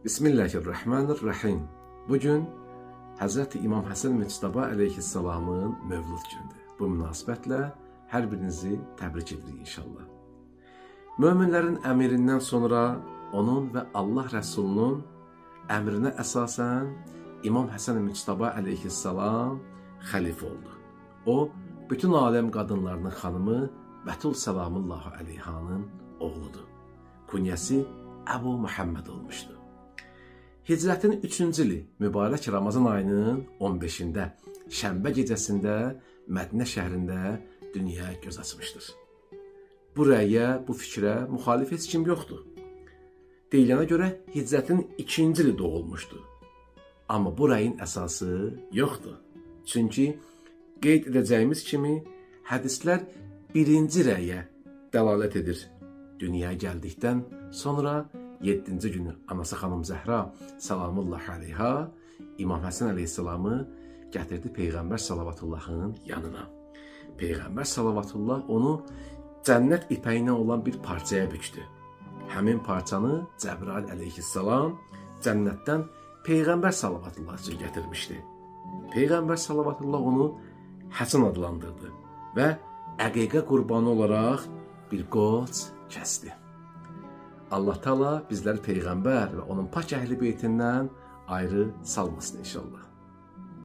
Bismillahirrahmanirrahim. Bugün Həzrəti İmam Həsən Müctəba əleyhissalamın mövlud günüdür. Bu münasibətlə hər birinizi təbrik edirik inşallah. Möminlərin əmirindən sonra onun və Allah Rəsulunun əmrinə əsasən İmam Həsən Müctəba əleyhissalam xəlifə oldu. O, bütün aləm qadınlarının xanımı Bətul səlamullahu əleyhanın oğludur. Kunyəsi Əbu Muhammed olmuşdu. Hicrətin 3-cü ili mübarək Ramazan ayının 15-də şənbə gecəsində Mədinə şəhərində dünyaya göz açmışdır. Bu rəyə, bu fikrə müxalif heç kim yoxdur. Deyilənə görə hicrətin 2-ci ili doğulmuşdu. Amma bu rəyin əsası yoxdur. Çünki qeyd edəcəyimiz kimi hədislər birinci rəyə dəlalət edir. Dünyaya gəldikdən sonra 7-ci günü anası xanım Zəhra salamullah əleyha İmam Həsən əleyhissalamı gətirdi Peyğəmbər salavatullahın yanına. Peyğəmbər salavatullah onu cənnət ipəyindən olan bir parçaya bükdü. Həmin parçanı Cəbrail əleyhissalam cənnətdən Peyğəmbər salavatullah üçün gətirmişdi. Peyğəmbər salavatullah onu Həsən adlandırdı və əqiqə qurbanı olaraq bir qoç kəsdi. Allah Taala bizləri peyğəmbər və onun pak əhli beytindən ayrı salmasın inşallah.